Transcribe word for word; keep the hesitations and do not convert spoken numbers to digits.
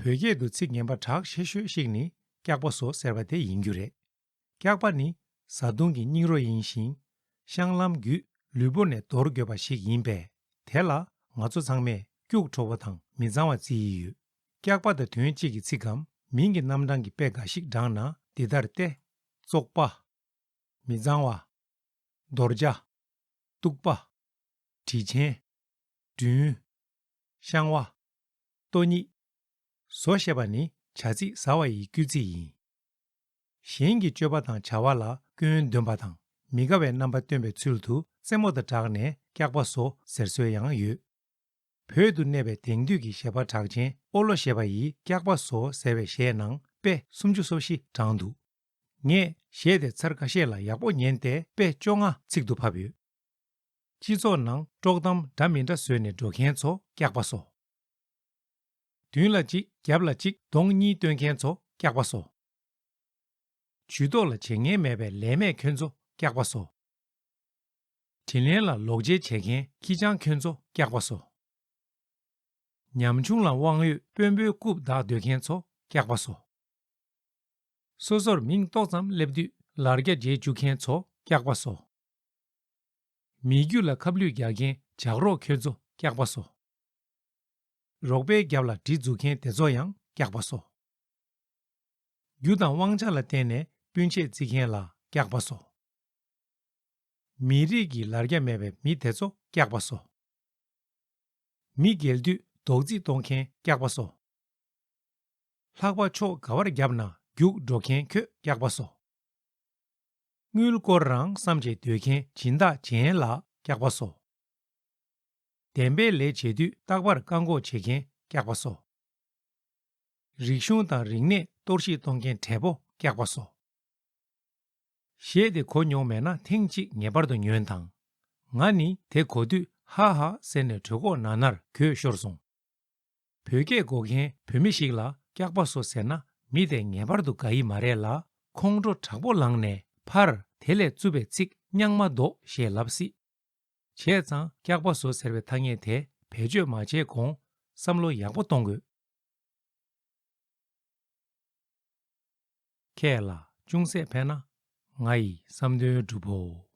བོད་སྐད་དུ་ཚིག་ངན་པ་གྲགས་ཆེ་ཤོས་ཤིག་ནི་སྐྱག་པ་ཟོ་ཟེར་བ་དེ་ཡིན་རྒྱུ་རེད། སྐྱག་པ་ནི་བཟའ་བཏུང་གི་སྙིགས་རོ་ཡིན་ཞིང་། བཤང་ལམ་བརྒྱུད་ལུས་པོ་ནས་འདོར་དགོས་པ་ཞིག་ཡིན་པས། དེ་ལ་ང་ཚོ་ཚང་མས་སྐྱུག་བྲོ་བོ་དང་མི་གཙང་བ་བརྩི་ཡི་ཡོད། སྐྱག་པ་དང་དོན་གཅིག་གི་ཚིག་གམ་མིང་གི་རྣམ་གྲངས་ཀྱི་དཔེ་འགའ་ཞིག་བགྲངས་ན་འདི་ལྟར་ཏེ། བཙོག་པ། མི་གཙང་བ། འདོར་བྱ། གཏུག་པ། དྲི་ཆེན། སྦྲུལ། བཤང་བ། ལྟོ་སྙིགས། ཟོ་ཞེས་པ་ནི་བྱ་ཚིག་ཟ་བ་ཡི་སྐྱུར་ཚིག་ཡིན། གཞན་གྱི་སྤྱོད་པ་དང་བྱ་བ་ལ་སྐྱོན་འདོན་པ་དང་མི་དགའ་བའི་རྣམ་པ་སྟོན་པའི་ཚུལ་དུ་རྩེད་མོ་དང་སྦྲགས་ནས་སྐྱག་པ་ཟོ་ཟེར་སྲོལ་ཡང་ཡོད། བོད་དུ་གནས་པའི་དེང་དུས་ཀྱི་གཞས་པ་གྲགས་ཅན་ཨོ་ལོ་ཞེས་པ་ཡིས་སྐྱག་པ་ཟོ་ཟེར་བའི་གཞས་ནང་དཔེ་སུམ་ཅུ་སོ་བཞི་བགྲངས་འདུག་ངས་གཞས་དེ་ཚར་ཁ་ཤས་ལ་ཡག་པོ་ཉན་ཏེ་དཔེ་བཅོ་ལྔ་ཚིག་ཏུ་ཕབ་ཡོད། སྤྱི་ཚོགས་ནང་དཀྲོག་གཏམ་འདྲ་མི་འདྲ་བཟོས་ནས་འགྲོ་མཁན་ཚོ་སྐྱག་པ་ཟོ། མདུན་ལ་གཅིག་རྒྱབ་ལ་གཅིག་གདོང་གཉིས་སྟོན་མཁན་ཚོ་སྐྱག་པ་ཟོ། ཇུས་གཏོགས་ལ་བྱེད་ངན་མེད་པའི་ལས་མེད་ཁྱོད་ཚོ་སྐྱག་པ་ཟོ། དྲིན་ལན་ལ་ལོག་འཇལ་བྱེད་མཁན་ཁྱི་སྤྱང་ཁྱོད་ཚོ་སྐྱག་པ་ཟོ། ཉམ་ཆུང་ལ་དབང་ཡོད་དཔོན་པོའི་རྐུབ་བདག་སྡོད་མཁན་ཚོ་སྐྱག་པ་ཟོ། སོ་སོར་མིང་ཏོག་ཙམ་སླེབས་དུས་ལར་རྒྱ་འཇལ་བཅུག་མཁན་ཚོ་སྐྱག་པ་ཟོ། མི་རྒྱུད་ལ་ཁ་བསླུས་རྒྱག་མཁན་ཇག་རོགས་ཁྱོད་ཚོ་སྐྱག་པ་ཟོ། རོགས་པའི་རྒྱབ་ལ་གྲི་འཛུགས་མཁན་དེ་ཚོ་ཡང་སྐྱག་པ་ཟོ། རྒྱུ་དང་དབང་ཆ་ལ་བརྟེན་ནས་སྤུན་མཆེད་བརྩི་མཁན་ལ་སྐྱག་པ་ཟོ། མི་རིགས་ཀྱི་ལར་རྒྱ་མེད་པའི་མི་དེ་ཚོ་སྐྱག་པ་ཟོ། མི་འགེལ་དུས་རྡོག་རྫིས་གཏོང་མཁན་སྐྱག་པ་ཟོ། ལྷགས་པ་ཕྱོགས་ག་བར་བརྒྱབ་ན་རྒྱུག་འགྲོ་མཁན་ཁྱོད་སྐྱག་པ་ཟོ། དངུལ་སྐོར་རང་བསམ་བྱས་སྡོད་མཁན་སྦྱིན་བདག་ཅན་ལ་སྐྱག་པ་ཟོ། བདེན་པའི་ལས་བྱེད་དུས་རྟག་པར་བཀག་འགོག་བྱེད་མཁན་སྐྱག་པ་ཟོ། རིག་གཞུང་དང་རིག་གནས་གཏོར་བཤིག་གཏོང་མཁན་གྲལ་པོ་སྐྱག་པ་ཟོ། གཞས་དེ་གོ་མྱོང་མེད་ན་ཐེངས་གཅིག་ངེས་པར་དུ་ཉོན་དང་། ང་ནི་དེ་གོ་དུས་ཧ་ཧ་ཟེར་ནས་གྲོད་ཁོག་ན་ནར་གོས་ཤོར་སོང་། བོད་སྐད་གོ་མཁན་བོད་མི་ཞིག་ལ་སྐྱག་པ་ཟོ་ཟེར་ན་མི་དེ་ངེས་པར་དུ་དགའ་ཡི་མ་རེད་ལ། ཁོང་ཁྲོ་དྲག་པོ་ལངས་ནས་ཕར་དེ་ལས་རྩུབ་པའི་ཚིག་རྙིང་མ་འདོགས་ཞེས་ལབ་སྲིད། བྱས་ཙང་སྐྱག་པ་ཟོ་ཟེར་བའི་ཐ་སྙད་དེ་བེད་སྤྱོད་མ་བྱས་གོང་བསམ་བློ་ཡག་པོ་གཏོང་དགོས། ཁྱེད་ལ་ཅུང་ཟད་ཕན་ན་ང་ཡི་བསམ་དོན་འགྲུབ་བོ།